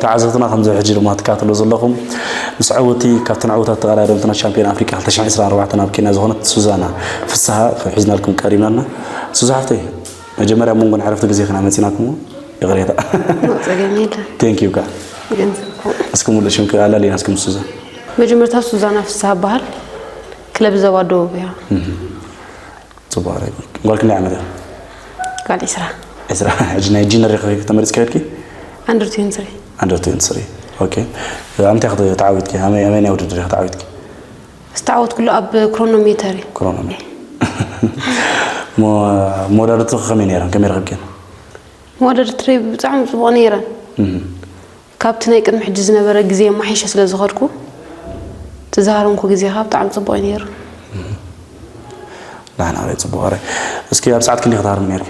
ተዓዘብትና ከምዚ ሕጂ ድማ ትከታተሉ ዘለኹም ምስ ዕውቲ ካብተን ዕውታት ተቐዳደምትና ቻምፒዮን ኣፍሪቃ ክልተ ሽሕን ዕስራን ኣርባዕተን ኣብ ኬንያ ዝኾነት ሱዛና ፍስሃ ሒዝናልኩም ቀሪብና ኣለና። ሱዛ ሓፍተይ መጀመርያ መንጎን ዕረፍቲ ግዜ ክና መፂናኩም ይቕሬታ። ጸገም የለን። ቴንክ ዩ ካ ገንዘብ እስኪ ሙሉእ ሽምኪ ኣላሊና እስኪ ምስ ሱዛ። መጀመርታ ሱዛና ፍስሃ በሃል። ክለብ ዞባ ደቡብ እያ። ፅቡቅ ረ ጓል ክንደይ ዓመት እያ? ጓል ዒስራ። ዕስራ። ሕጂ ናይ ጂነር ኢኺ ተመሪፅኪ ከድኪ? ኣንደር ትዌንቲ ስሪ። ኣንደር ትዌንቲ ስሪ። ኦኬ። ኣብ እንታይ ኢኺ ተዓዊትኪ? ኣበይ ኣበይ ናይ ውድድር ኢኺ ተዓዊትኪ? ዝተዓወትኩሉ ኣብ ክሮኖሜተር እዩ። ክሮኖሜ። ሞ- መወዳድርትኺ ከመይ ነይረን? ከመይ ረኺብኪን? መወዳድርትረይ ብጣዕሚ ፅቡቕ ነይረን። ካብቲ ናይ ቅድሚ ሕጂ ዝነበረ ግዜ ማሒሸ ስለ ዝኸድኩ፣ እቲ ዝሃረምኩ ግዜ ከዓ ብጣዕሚ ፅቡቕ እዩ ነይሩ። ዳሕና ረ ፅቡቅ ረ። እስኪ ኣብ ሰዓት ክንደይ ክትሃርሚ ነይርኪ?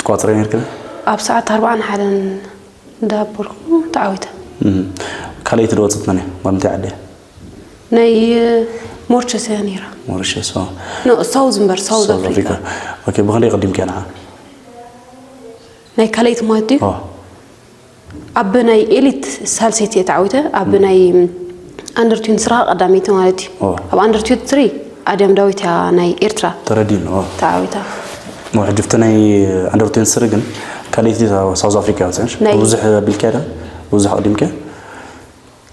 ትቋፅሪ ነይርኪ? ኣብ ሰዓት ኣርባዓን ሓደን እንዳበልኩ ተዓዊተ። ካልኣይቲ ዶ ወፅት መን እያ? ጓል ምንታይ ዓዲ እያ? ናይ ሞርቸስ እያ ነይራ። ሞሪሸስ። ኖ ሳውዝ እምበር ሳውዝ ኣፍሪካ። ኦኬ። ብክንደይ ቀዲምኪ ንዓ? ናይ ካልኣይቲ ማለት ድዩ? ኣብ ናይ ኤሊት ሳልሰይቲ እየ ተዓዊተ። ኣብ ናይ ኣንደር ትዌንቲ ስራ ቀዳመይቲ ማለት እዩ። ኣብ ኣንደር ትዌንቲ ስሪ ኣድያም ዳዊት እያ ናይ ኤርትራ ተረዲን። ተዓዊታ። ሕጂ ብቲ ናይ ኣንደር ትዌንቲ ስሪ ግን ካልኣይቲ ሳውዝ ኣፍሪካ እያ ወፅንሽ ናይ- ብዙሕ ኣቢልካ ዶ? ብዙሕ ቀዲምኪ?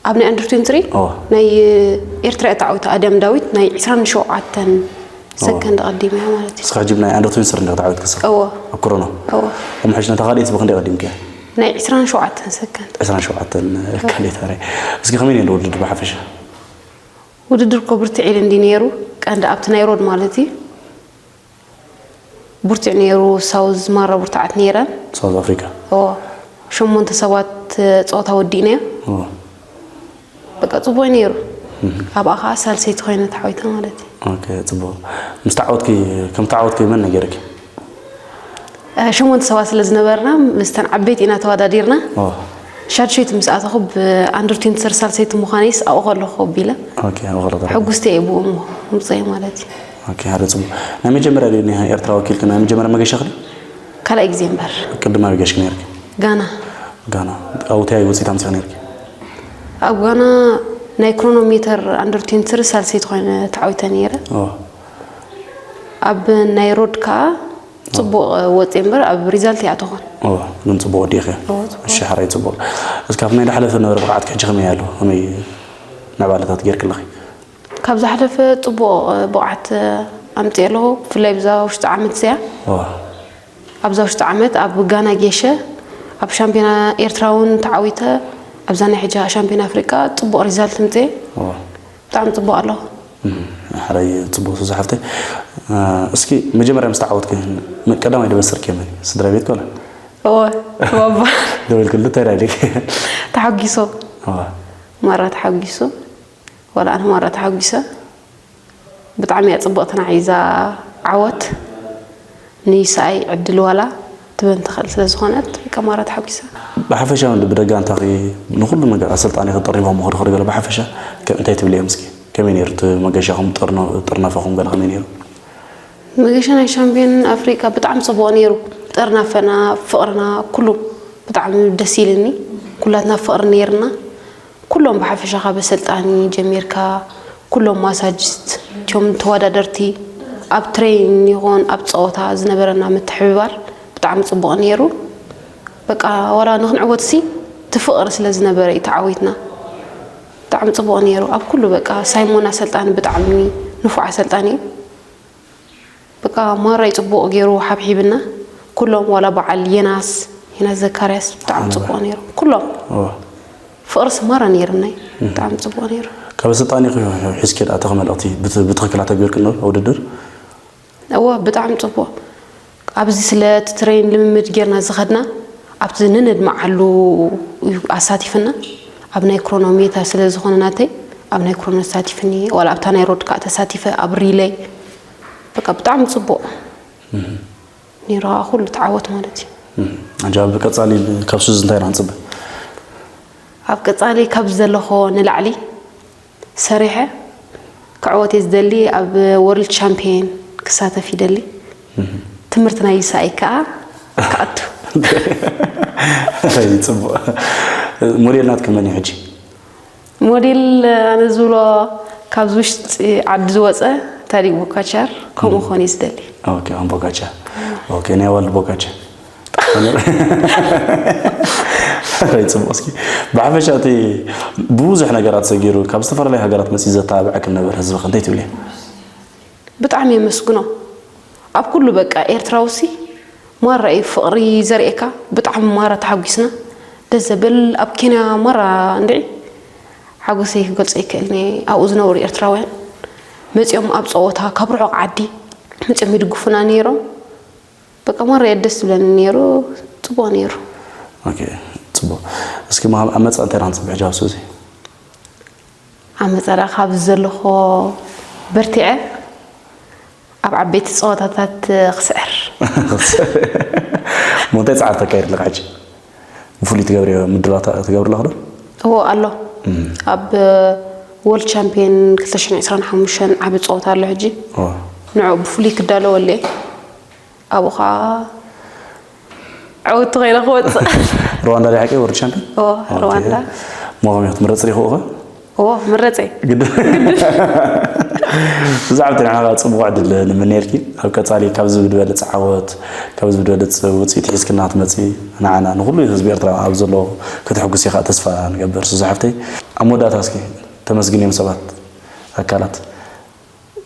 ኣብ ናይ ኣንደር ትዌንቲ ስሪ ኦ። ናይ ኤርትራ እያ ተዓዊታ። ኣድያም ዳዊት ናይ ዕስራን ሸውዓተን ሰከንድ ቀዲም እያ ማለት እዩ። እስኻ ሕጂ ናይ ኣንደር ትዌንቲ ስሪ እንዲኻ ተዓዊትኪ እስኻ? እወ ኣብ ክሮኖ? እወ እሞ ሕጂ ነታ ካልኣይቲ ብክንደይ ቀዲምኪ እያ? ናይ ዕስራን ሸውዓተን ሰከንድ። ዕስራን ሸውዓተን ካልኣይቲ። እስኪ ከመይ ነይሩ ውድድር ብሓፈሻ? ውድድር እኮ ብርትዕ ኢሉ እንዲ ነይሩ። ቀንዲ ኣብቲ ናይ ሮድ ማለት እዩ ብርትዕ ነይሩ። ሳውዝ ማራ ብርትዓት ነይረን። ሳውዝ ኣፍሪካ። እዎ ሸሞንተ ሰባት ፀወታ ወዲእናዮ። ኦ። በቃ ፅቡቅ ነይሩ። ኣብኣ ከዓ ሳልሰይቲ ኮይነ ተዓዊተ ማለት እዩ። ኦኬ፣ ፅቡቅ። ምስ ተዓወትኪ ከም ተዓወትኪ መን ነገርኪ? ሸሞንተ ሰባት ስለ ዝነበርና ምስተን ዓበይቲ ኢና ተወዳዲርና። ኦ። ሻድሸይቲ ምስ ኣተኹ ብኣንደር ትዌንቲ ስሪ ሳልሰይቲ ምዃነይስ ኣብኡ ከለኹ ኣቢለ ኦኬ፣ ኣብኡ ከለኹ ተረዲእኪ። ሕጉስቲ እየ ብኡ ምውፀይ ማለት እዩ። ኦኬ፣ ሓደ ፅቡቅ። ናይ መጀመርያ ድዩ ናይ ኤርትራ ወኪልኪ ናይ መጀመርያ መገሻ ክዲ? ካልኣይ ግዜ እምበር ቅድም ኣበይ ገሽኪ ነርኪ? ጋና ጋና። ኣብኡ እንታይ ውፅኢት ኣምፂኺ ነርኪ? ኣብ ጋና ናይ ክሮኖሜተር ኣንደር ትዌንቲ ስሪ ሳልሰይቲ ኮይነ ተዓዊተ ነይረ። ኦ። ኣብ ናይ ሮድ ከዓ ፅቡቅ ወፂ እምበር ኣብ ሪዛልት ይኣተኹን። ኦ፣ ግን ፅቡቅ ወዲእኺ። ኦ፣ ፅቡቅ። እሺ፣ ሓራይ ፅቡቅ። እስኪ ኣብ ናይ ዳሕለፈ ዝነበረ ብቕዓት ሕጂ ከመይ ኣሎ? ከመይ ምዕባለታት ጌርኪ ኣለኺ? ካብ ዝሓለፈ ፅቡቅ ብቕዓት ኣምፅእ ኣለኹ። ብፍላይ ብዛ ውሽጢ ዓመት እዚኣ ኦ። ኣብዛ ውሽጢ ዓመት ኣብ ጋና ጌሸ ኣብ ሻምፒዮና ኤርትራ እውን ተዓዊተ። ኣብዛ ናይ ሕጂ ሻምፒዮና ኣፍሪቃ ፅቡቅ ሪዛልት ምፅእ። ኦ። ብጣዕሚ ፅቡቅ ኣለኹ። ሓራይ ፅቡቅ ሱዛ ሓፍተይ። እስኪ መጀመርያ ምስ ተዓወትኪ ቀዳማይ ደበሰርኪ መን እዩ? ስድራ ቤት ኮነ? እወ ባባ ደወልክሉ እንታይ ዳዲክ? ተሓጒሶ ኦ። ማራ ተሓጒሶ ዋላ ኣነ ማራ ተሓጒሰ። ብጣዕሚ እያ ፅብቕቲ ናዓይ እዛ ዓወት። ንይስኣይ ዕድል ዋላ ትበን ትኽእል ስለ ዝኾነት በቃ ማራ ተሓጒሰ። ብሓፈሻ ብደጋንታኺ ንኹሉ ነገር ኣሰልጣኒኺ ጠሪቦም ምኽሪ ክሪ ገለ ብሓፈሻ ከ- እንታይ ትብልዮም እስኪ? ከመይ ነይሩ እቲ መገሻኹም ጥርኖ- ጥርነፈኹም ገለ ከመይ ነይሩ? መገሻ ናይ ሻምፒዮን ኣፍሪቃ ብጣዕሚ ፅቡቕ ነይሩ። ጥርናፈና ፍቕርና ኩሉ ብጣዕሚ ደስ ኢልኒ። ኩላትና ፍቕሪ ነይርና። ኩሎም ብሓፈሻ ካብ ኣሰልጣኒ ጀሚርካ ኩሎም ማሳጅስት እቲዮም ተወዳደርቲ ኣብ ትሬን ይኹን ኣብ ፀወታ ዝነበረና ምትሕብባር ብጣዕሚ ፅቡቕ ነይሩ። በቃ ዋላ ንክንዕወትሲ እቲ ፍቕሪ ስለ ዝነበረ እዩ ተዓዊትና። ብጣዕሚ ፅቡቕ ነይሩ ኣብ ኩሉ በቃ ሳይሞን ኣሰልጣኒ ብጣዕሚ ንፉዕ ኣሰልጣኒ እዩ። በቃ ማራይ ፅቡቕ ገይሩ ሓብሒብና ኩሎም ዋላ በዓል የናስ የናስ ዘካርያስ ብጣዕሚ ፅቡቕ ነይሩ ኩሎም ኦ። ፍቕርስ ማራ ነይርናይ ብጣዕሚ ፅቡቕ ነይሩ። ካብ ኣሰልጣኒኺ ሒዝኪ ደኣ ተኸ መልእኽቲ ብት- ብትኽክል ኣተግቢርኪ ዶ ውድድር? እወ ብጣዕሚ ፅቡቕ። ኣብዚ ስለ እቲ ትሬን ልምምድ ጌርና ዝኸድና ኣብቲ ንነድምዓሉ እዩ ኣሳቲፍና። ኣብ ናይ ክሮኖሜተር ስለ ዝኾነ ናተይ ኣብ ናይ ክሮኖ ተሳቲፍኒ ዋላ ኣብታ ናይ ሮድ ከዓ ተሳቲፈ ኣብ ሪለይ በቃ ብጣዕሚ ፅቡቕ ነይሩ ከዓ ኩሉ ተዓወት ማለት እዩ። ኣንጃ ኣብ ቀፃሊ ካብ ሱዝ እንታይ ኢና ንፅበ? ኣብ ቀፃሊ ካብ ዘለኾ ንላዕሊ ሰሪሐ ክዕወት እየ ዝደሊ ኣብ ወርልድ ሻምፒየን ክሳተፍ ይደሊ ትምህርቲ ናይ ይስኣይ ከዓ ክኣቱ ፅቡቅ። ሞዴል ናትኪ መን እዩ ሕጂ? ሞዴል ኣነ ዝብሎ ካብዚ ውሽጢ ዓዲ ዝወፀ ታዲግ ቦካቻር ከምኡ ክኾን እዩ ዝደሊ። ኦኬ ኣምቦጋቻ። ኦኬ ናይ ዋልድ ቦጋቻ። ይ ፅቡቅ እስኪ ብሓፈሻ እቲ ብብዙሕ ነገራት ሰጊሩ ካብ ዝተፈላለዩ ሃገራት መፅኡ ዘተባብዐ ክነበር ህዝቢ ክንደይ ትብልየ? ብጣዕሚ የመስግኖ ኣብ ኩሉ በቃ ኤርትራውሲ ማራ እዩ ፍቕሪ ዘርእካ። ብጣዕሚ ማራ ተሓጒስና። ደስ ዘብል ኣብ ኬንያ ማራ እንድዒ ሓጎሰይ ክገልጾ ይክእልኒ። ኣብኡ ዝነብሩ ኤርትራውያን መጺኦም ኣብ ጸወታ ካብ ርሑቕ ዓዲ መጺኦም ይድግፉና ነይሮም። በቃ ማራ እየ ደስ ዝብለኒ ነይሩ። ጽቡቕ ነይሩ። ኦኬ ጽቡቕ። እስኪ መሃም ኣብ መጻኢ እንታይ ኢና ክንጽበ ሕጂ ኣብ ሱዚ? ኣብ መጻኢ ደኣ ካብዚ ዘለኹ በርቲዐ ኣብ ዓበይቲ ጸወታታት ክስዕር። ሞንታይ ጻዕር ተካይድ ኣለካ ሕጂ? ብፍሉይ ትገብርዮ ምድላታ ትገብር ኣለኹ ዶ? እዎ ኣሎ። ኣብ ወርልድ ቻምፒዮን ክልተ ሽሕን ዕስራን ሓሙሽተን ዓቢ ጸወታ ኣሎ ሕጂ። ንዑ ብፍሉይ ክዳለወለ ኣብኡ ከዓ ዓወት ተኸይለ ክወፅእ። ሩዋንዳ ዲያ ሓቂ ወርልድ ቻምፒዮን? እዎ ሩዋንዳ። ሞኸም ክትምረፅ ሪኽኡ ኸ? እዎ ምረፀ። ግድ ብዛዕባ እቲ ንዓኻ ፅቡቕ ዕድል ንምነየልኪ ኣብ ቀፃሊ ካብዚ ብድበልፅ ዓወት ካብዚ ብድበልፅ ውፅኢት ሒዝክና ክትመፂ ንዓና ንኩሉ ህዝቢ ኤርትራ ኣብ ዘሎ ክትሕጉስ ኢኻ ተስፋ ንገብር ሱዚ ሓፍተይ። ኣብ መወዳእታ እስኪ ተመስግንዮም ሰባት ኣካላት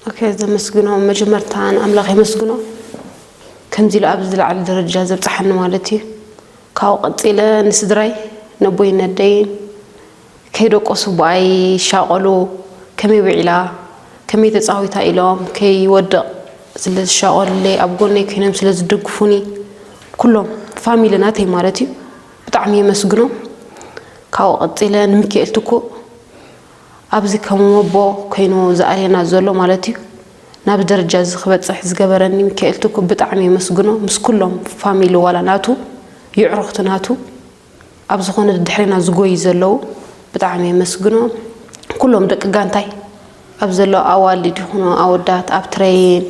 ኦኬ ዘመስግኖ መጀመርታ ንኣምላኽ የመስግኖ ከምዚ ኢሉ ኣብዚ ዝለዓለ ደረጃ ዘብፅሓኒ ማለት እዩ። ካብኡ ቀፂለ ንስድራይ ነቦይ ነደይን ከይደቆሱ ብኣይ ይሻቐሉ ከመይ ውዒላ ከመይ ተፃዊታ ኢሎም ከይወድቕ ስለ ዝሻቐሉለይ ኣብ ጎነይ ኮይኖም ስለ ዝድግፉኒ ኩሎም ፋሚሊ ናተይ ማለት እዩ ብጣዕሚ የመስግኖም። ካብኡ ቀፂለ ንሚካኤል ትኩእ ኣብዚ ከም ኣቦ ኮይኑ ዝኣልየና ዘሎ ማለት እዩ። ናብዚ ደረጃ እዚ ክበፅሕ ዝገበረኒ ሚካኤል ትኩእ ብጣዕሚ የመስግኖ። ምስ ኩሎም ፋሚሊ ዋላ ናቱ የዕሩኽቲ ናቱ ኣብ ዝኾነ ድሕሬና ዝጎዩ ዘለዉ ብጣዕሚ የመስግኖ። ኩሎም ደቂ ጋንታይ ኣብ ዘሎ ኣዋልድ ይኹኑ ኣወዳት ኣብ ትረይን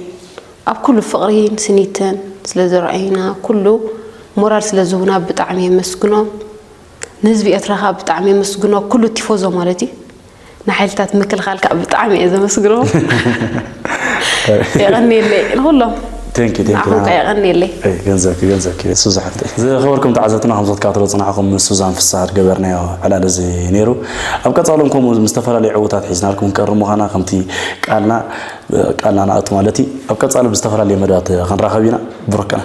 ኣብ ኩሉ ፍቕሪን ስኒትን ስለ ዘርኣዩና ኩሉ ሞራል ስለ ዝህቡና ብጣዕሚ የመስግኖም። ንህዝቢ ኤርትራ ከዓ ብጣዕሚ የመስግኖ ኩሉ ቲፎዞ ማለት እዩ ንሓይልታት ምክልኻል ከዓ ብጣዕሚ እየ ዘመስግኖ። የቐንየለይ ንኩሎም Thank you, thank you. ንዓኹም ከዓ የቐንየለይ። ገንዘብኪ ገንዘብኪ ሱዛ ሓፍተይ ዝኸበርኩም ተዓዘብትና ከም ዝትከታተሎ ፅናሕኩም ምስ ሱዛን ፍስሃ ዝገበርናዮ ዕላል እዚ ነይሩ። ኣብ ቀፃሎም ከምኡ ምስ ዝተፈላለዩ ዕውታት ሒዝናልኩም ክንቀርብ ምዃና ከምቲ ቃልና ቃልና ንኣቱ ማለት እዩ። ኣብ ቀፃሊ ብዝተፈላለየ መደባት ክንራኸብ ኢና። ብሩክ ቀን።